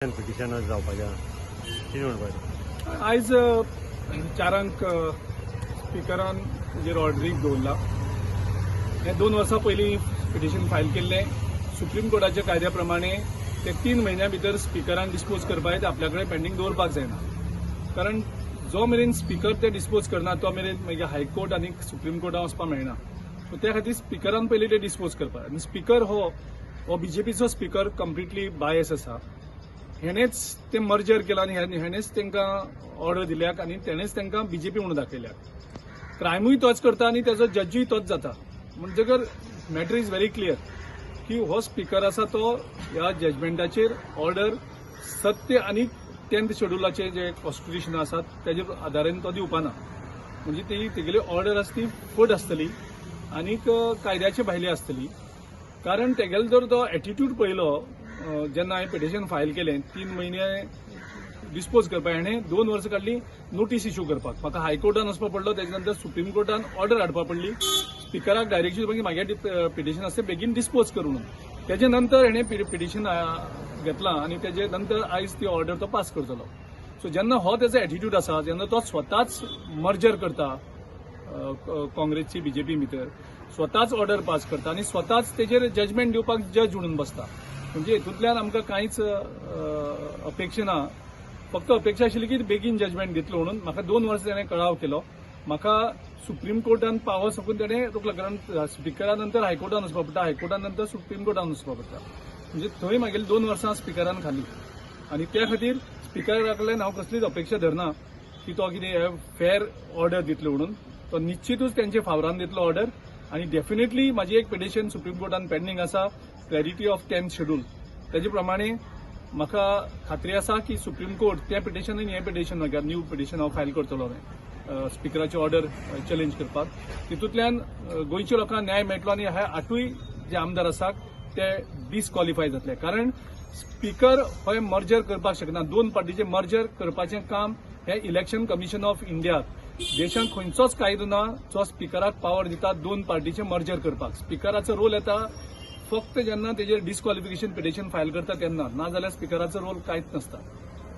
Petition जावपाचें आहा. कितें म्हणपाचें? आयज 4 क स्पिकरान तेजेर ऑर्डरीक दवरला. हें 2 वर्सां पयलीं पिटिशन फायल केल्लें. सुप्रीम कोर्टाच्या कायद्या प्रमाणे ते 3 म्हयन्या भितर स्पिकरान डिस्पोज करपाक जाय, ते आपल्या कडेन पेंडींग दवरपाक जायना, कारण जो मेरेन स्पिकर ते डिस्पोज करना तो मेरेन मागीर हायकोर्ट आनी सुप्रीम कोर्टान वचपाक मेळना. सो त्या खातीर स्पिकरान पयलीं ते डिस्पोज करपाक. आनी स्पिकर हो हो बीजेपीचो स्पिकर कंप्लिटली बायस आसा. हेणेच ते मर्जर केला आनी हेणेच तांकां ऑर्डर दिल्याक आनी तेणेच तांकां बीजेपी म्हणून दाखयल्या. क्रायमूय तोच करता आनी तेजो जजूय तोच जाता. म्हणटकर मॅटर is very clear की हो स्पिकर आसा तो ह्या जजमेंटाचेर ऑर्डर सत्य आनी 10th शेड्युलाचे जे कॉन्स्टिट्युशन आसा तेजे आदारान तो दिवपाना. म्हणजे ती तेगेली ऑर्डर आसा ती फट आसतली आनीक कायद्याचे भायली आसतली, कारण तेगेलो जर तो एटिट्यूड पळयलो, जेन्ना हांवें पिटिशन फायल केलें, 3 म्हयने डिस्पोज करपाक हेणें 2 वर्सां काडली नोटीस इश्यू करपाक. म्हाका हायकोर्टान वचपा पडलो, तेजे नंतर सुप्रीम कोर्टान ऑर्डर हाडपा पडली, स्पिकराक डायरेक्शन दिवपाक की म्हागे पिटिशन आसा तें बेगीन डिस्पोज कर म्हणून. तेजे नंतर हेणें पिटिशन घेतलां आनी तेजे नंतर आयज ती ऑर्डर तो पास करतलो. सो जेन्ना हो तेजो एटिट्यूड आसा, जेन्ना तो स्वताच मर्जर करता काँग्रेसची बीजेपी भितर, स्वताच ऑर्डर पास करता आनी स्वताच तेजेर जजमेंट दिवपाक जज म्हणून बसता, म्हणजे हितूंतल्यान आमकां कांयच अपेक्षा ना. फक्त अपेक्षा आशिल्ली की बेगीन जजमेंट दितलो म्हणून. म्हाका 2 वर्सां तेणें कळाव केलो. म्हाका सुप्रीम कोर्टान पावो साकून तेणें रोखलो, कारण स्पिकरा नंतर हायकोर्टान वचपा पडटा, हायकोर्टान नंतर सुप्रीम कोर्टान वचपा पडटा. म्हणजे थंय म्हागेली 2 वर्सां स्पिकरान खाली. आनी त्या खातीर स्पिकरा कडल्यान हांव कसलीच अपेक्षा धरना की तो कितें फेर ऑर्डर दितलो म्हणून. तो निश्चितूच तेंचे फावरान दितलो ऑर्डर. आनी डेफिनेटली म्हाजी एक पिटिशन सुप्रीम कोर्टान पेंडींग आसा, क्लॅरिटी ऑफ 10th schedule. तेजे प्रमाणे म्हाका खात्री आसा की सुप्रीम कोर्ट त्या पिटिशन आनी हें पिटिशन, मागीर न्यू पिटिशन हांव फायल करतलो स्पिकराची ऑर्डर चॅलेंज करपाक. तितूंतल्यान गोंयच्या लोकांक न्याय मेळटलो आनी हे आठूय जे आमदार आसात ते डिस्क्वॉलिफाय जातले, कारण स्पिकर हो मर्जर करपाक शकना. दोन पार्टीचे मर्जर करपाचें काम हें इलेक्शन कमिशन ऑफ इंडियाक. देशांत खंयचोच कायदो ना जो स्पिकराक पावर दिता दोन पार्टीचे मर्जर करपाक. स्पिकराचो रोल येता फक्त जेन्ना तेजेर डिस्क्वॉलिफिकेशन पिटिशन फायल करता तेन्ना, नाजाल्यार स्पिकराचो रोल कांयच नासता.